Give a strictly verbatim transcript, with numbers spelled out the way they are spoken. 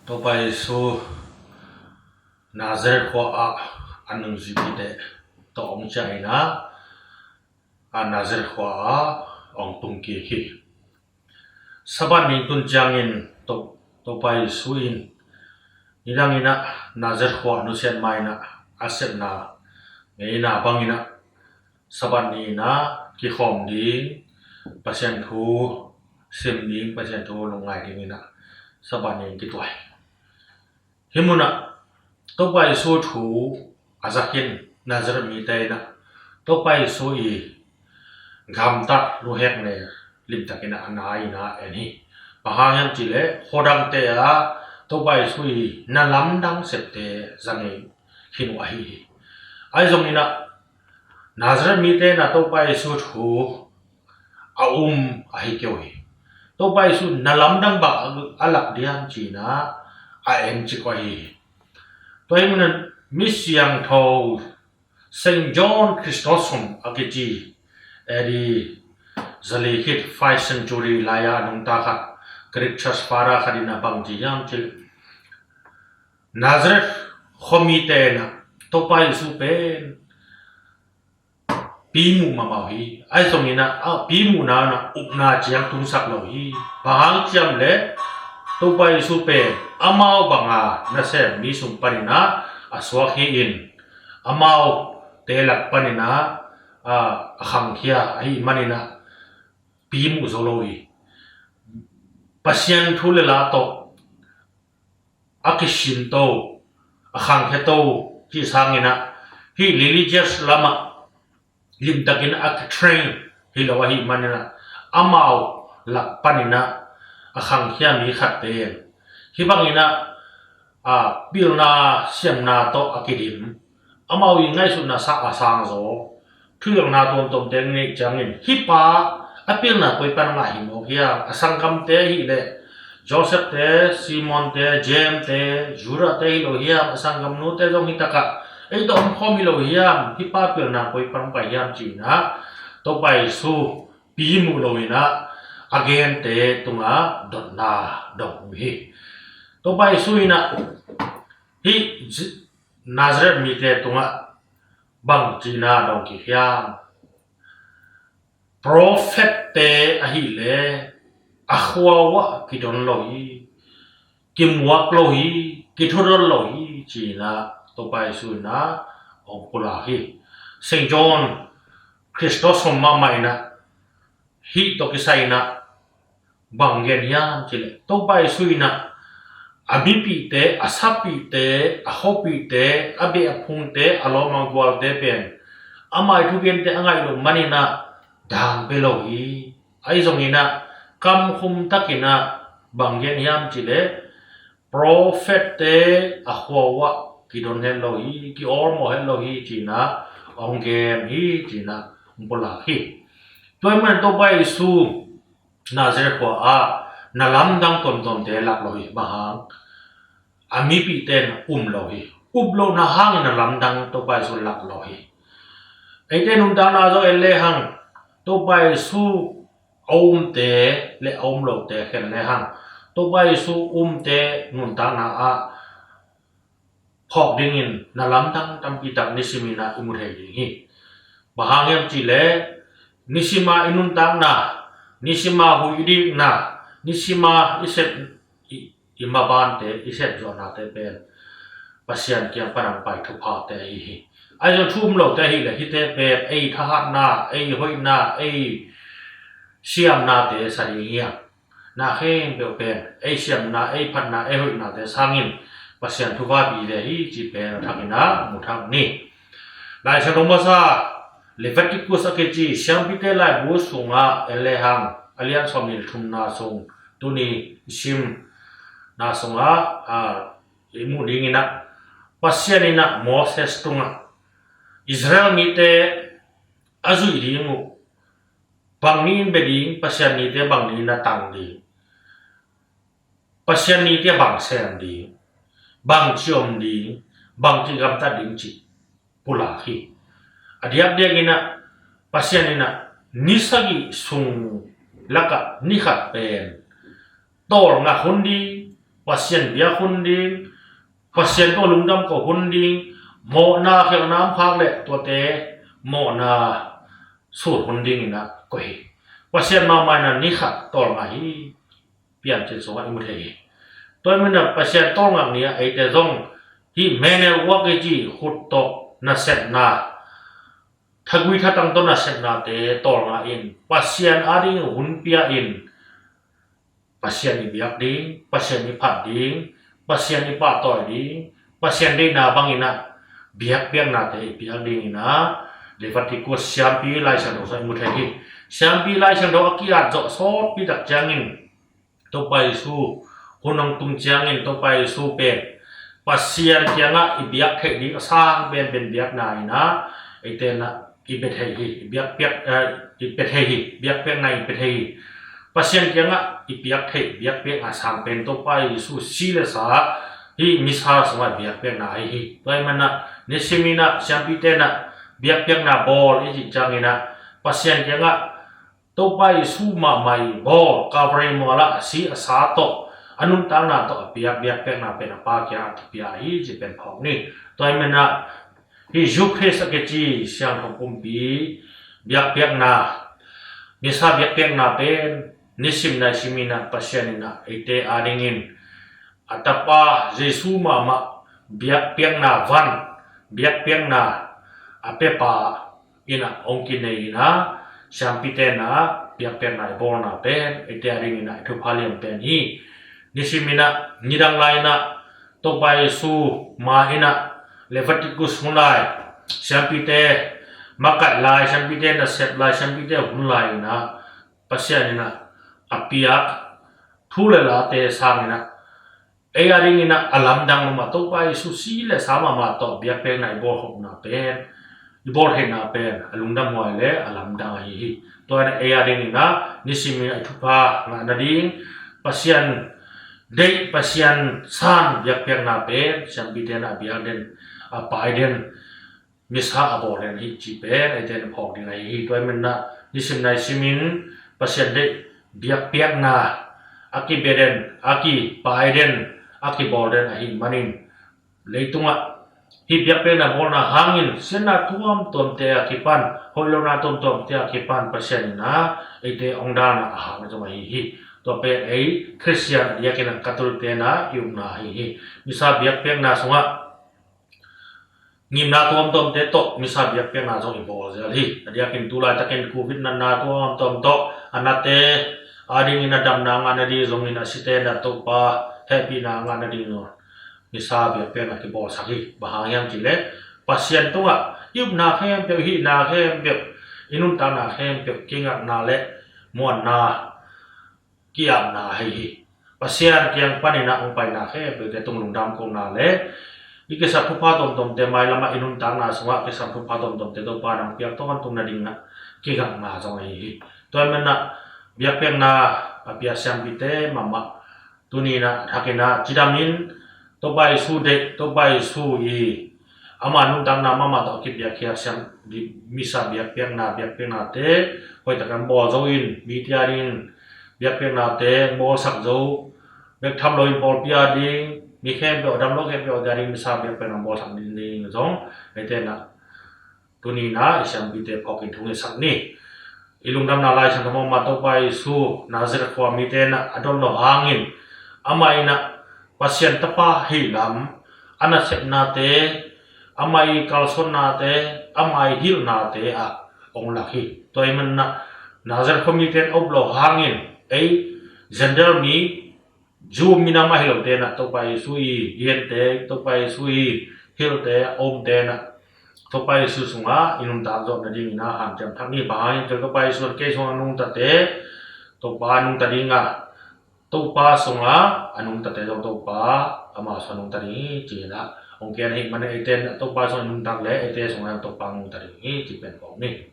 Topa Jesu Nazareth khua ah a nungzuipite tawh hong ciah in ah, a Nazareth khua ah hong tung kik hi. Sabbath ni tun ciangin To- Topa Jesu in nidang in ah Nazareth khua nusiat ma in ah a sepna ngeina bangin ah Sabbath ni in ah kikhawm ding, Pasian thu sim ding, Pasian thu lungngai ding in ah Sabbath ni in kituah hi. Hih munah Topa Jesu thu a za khin Nazareth mite in ah Topa Jesu i gamtat luhek ne limtakin ah a na in ah en hi. Bang hang hiam cih leh khuadangte ah Topa Jesu i na lamdang septe za ngei khin uh ahi hi. Ahi zongin ah Nazareth mite in ah Topa Jesu thu a um ahi kei uh hi. Topa Jesu na lamdang bang a lak diam ci in ah a en cik uh ahi hi. Tua hi munah mi siangtho Saint John Chrysostom a kici A D zali khit five century lai-a a nungta khat, Greek Church Father khat in ah bang ci hiam cih leh Nazareth khuamite in ah Topa Jesu pen pi muh mahmah uh hi. Ahi zongin ah a pi muhna in ah upna ciang tungsak lo hi. Bang hang hiam cih leh Topa Jesu pen amau banga nasem mi sung panin ah a suak hi-in, amaute lak panin ah a khangkhia ahih manin ah pi muh zo lo hi. Pasian thu le la tawh a kisinto, a khangkhiato cih sangin ah hih religious lamah limtakin a kitrain hi lo ahih manin ah amau lak panin ah a khangkhia mi khat pen hih bangin ah a pilna siamna tawh a kidim, amau i ngaihsutna sa a sangzaw, thuhilhna tuamtuamte a neih ciangin hih pa a pilna koi pan ngah hi mawk hiam? A sanggamte ahih leh Joseph-te, Simon-te, James-te, Judah-te hi lo hiam? A sanggamnute zong hih takah ei tawh om khawm hi lo hiam? Hih pa pilna koi pan pai hiam ci in ah Topa Jesu pi muh lo in ah a gente tungah dotna dong hi. Topa Jesu in ah hih Nazareth mite tungah bang ci in ah dong kik hiam? Profet-te ahih leh a khua uh ah kidon lo hi, kimuak lo hi, kithudon lo hi ci in ah Topa Jesu in ah hong pulak hi. Saint John Chrysostom mahmah in ah hih tawh kisai in ah bang gen hiam cih leh Topa Jesu in ah a mipihte, a sapihte, a khuapihte, a beh a phungte, a lawm a gualte pen amah i thugente a ngaih loh manin ah dang pia lo hi. Ahi zongin ah kamkhum takin ah bang gen hiam cih leh profet-te a khua uh ah kidon het lo hi, ki-awlmawh het lo hi ci in ah hong gen hi ci in ah hong pulak hi. Tua hi manin Topa Jesu Nazareth khua ah na lamdang tuamtuamte lak lo hi. Bang hang? A mipihte in um lo hi. Up lohna hangin na lamdang Topa Jesu lak lo hi. Eite nuntakna zong en lehang Topa Jesu a umte le a um lote khen lehang Topa Jesu umte nuntakna ah phawk dingin na lamdang tampi tak nisim in ah i mu thei ding hi. Bang hang hiam cih leh nisim a i nuntakna, nisim a huih i dikna, nisim a i sep i, i mabante, i sepzawhnate pen Pasian kiang pan hong pai thuphate ahi hi. Ahi zong thu um lote ahih leh hihte pen ei thahatna, ei hoihna, ei siamnate sa ding hi a, na khempeuh pen ei siamna, ei phatna, ei hoihnate sangin Pasian thupha pi ve hi cih pen a thakin ah mu thak ni. Lai Siangtho masa Leviticus a kici Siampite laibu sungah en lehang a lian sawmnih le thumna sung tuni i simna sungah, a, i muh dingin ah Pasian in ah Moses tungah Israel mite a zuih ding uh, bang ni in bia ding, Pasian nite bang ni in a tang ding, Pasian nite bang sem ding, bang ci om ding, bang ci gamtat ding cih pulak hi. A diakdiak in ah Pasian in ah ni sagih sung lakah ni khat pen tawlnga hun ding, Pasian biak hun ding, Pasian tawh lungdam ko hun ding, mawhna khialhna om khak leh tuate mawhna sut hun dingin ah ko hi. Pasian mahmah in ah ni khat tawlnga hi. Piancil sungah i mu thei hi. Tua ahih manin ah Pasian tawlngak ni-ah eite zong hih menel uak i ci khut tawh nasepna, thagui thatang tawh nasepnate tawlnga in Pasian ading hun pia in Pasian i biak ding, Pasian i phat ding, Pasian i pahtawi ding, Pasian deihna bangin ah biakpiaknate i piak dingin ah Leviticus siampi Lai Siangtho sungah i mu thei hi. Siampi Lai Siangtho a ki-at zawh sawtpi tak ciangin Topa Jesu hun hong tung ciangin Topa Jesu pen Pasian kiangah i biak theih ding a sang penpen biakna in ah eite in ah i pia thei hi, i biakpiak, eh, i pia thei hi, biakpiakna i pia thei hi. Pasian kiangah i piak theih biakpiakna sang pen Topa Jesu si le sa, hih misa sungah biakpiakna ahi hi. Tua ahih manin ah nisimin ah siampite in ah biakpiakna bawl i cih ciangin ah Pasian kiangah Topa Jesu mahmah i bawl, Calvary mualah a si a sa tawh, a nuntakna tawh a piak biakpiakna pen a Pa kiangah a kipia hi cih pen phawk ni. Tua ahih manin ah hih Eucharist a kici siangtho pumpi biakpiakna, misa biakpiakna pen nisim naisimin ah Pasian in ah eite adingin a Tapa Jesu mahmah biakpiakna van, biakpiakna a piapa in ah hong kinei in ah siampite in ah biakpiakna i bawlna pen eite adingin ah i thupha lian pen hi. Nisimin ah nidang lai in ah Topa Jesu ma in ah Leviticus hun lai, siampite makaih lai, siampite nasep lai, siampite hun lai in ah Pasian in ah a piak thu le late sangin ah ei adingin ah a lamdang mahmah Topa Jesu si le sa mahmah tawh biakpiakna i bawlkhopna pen, i bawltheihna pen a lungdam huai le a lamdang ahi hi. Tua in ah ei adingin ah nisimin ah i thupha ngah nading, Pasian deih, Pasian san biakpiakna pen siampite in ah a biak den, a pai den, misa a bawl den hi cih pen eite in phawk ding ahi hi. Tua ahih manin ah nisim naisimin Pasian deih biakpiakna a kibia den, a kipai den, a kibawl den ahih manin leitungah hih biakpiakna bawlna hangin siatna tuamtuamte a kipan, hoih lona tuamtuamte a kipan Pasian in ah eite hong dalna a hang zong ahi hi. Tua pen ei Khristian a diakin ah Catholic-te in ah i upna ahi hi. Misa biakpiakna sungah ngimna tuamtuamte tawh misa biakpiakna zong i bawl zel hi. A diakin tu laitakin Covid natna tuamtuam tawh a nate adingin a damna ngah nading zongin a site in ah Topa hehpihna ngah nading zong misa biakpiakna kibawlsak hi. Bang hang hiam cih leh Pasian tungah i upna khempeuh, i hihna khempeuh, i nuntakna khempeuh kingakna le muanna ki-apna ahi hi. Pasian kiang panin ah hong paina khempeuhte tung lungdam kohna le i kisap thupha tuamtuamte mailamah i nuntakna sungah kisap thupha tuamtuamte Topa in hong piak tawntung nading ah kingakna zong ahi hi. Tua ahih manin ah biakpiakna a pia siampite mahmah tuni in ah thak in ah cidamin Topa Jesu deih, Topa Jesu i ama nuntakna mahmah tawh a kipiakkhiat siam, misa biakpiakna, biakpiaknate hoihtakin bawl zo in, mite adingin biakpiaknate bawlsak zo bek tham loin pawlpi ading, mi khempeuh, a dam lo khempeuh ading misa biakpiakna bawlsak ding zong eite in ah tuni in ah i siampite phawkin thu ngetsak ni. I lungdamna Lai Siangtho mahmah Topa Jesu Nazareth khua mite in ah a dot loh hangin amah in ah Pasian Tapa ahih lam a nasepnate, amah i kalsuannate, amah i hilhnate ah hong lak hi. Tua ahih manin ah Nazareth khua mite in a up loh hangin ei Gentile mi, Jew minam ahi lote in ah Topa Jesu i gente, Topa Jesu i hilhte, a omte in ah Topa Jesu sungah i nuntak zawh nadingin ah hanciam thak ni. Bang hang hiam cih leh Topa Jesu in kei sungah a nungtate Topa a nungta ding a, Topa sungah a nungtate zong Topa ama sungah a nungta ding hi ci-in ah hong gen ahih manin eite in ah Topa sungah i nungtak leh eite sungah Topa a nungta ding hi ci pen phawk ni.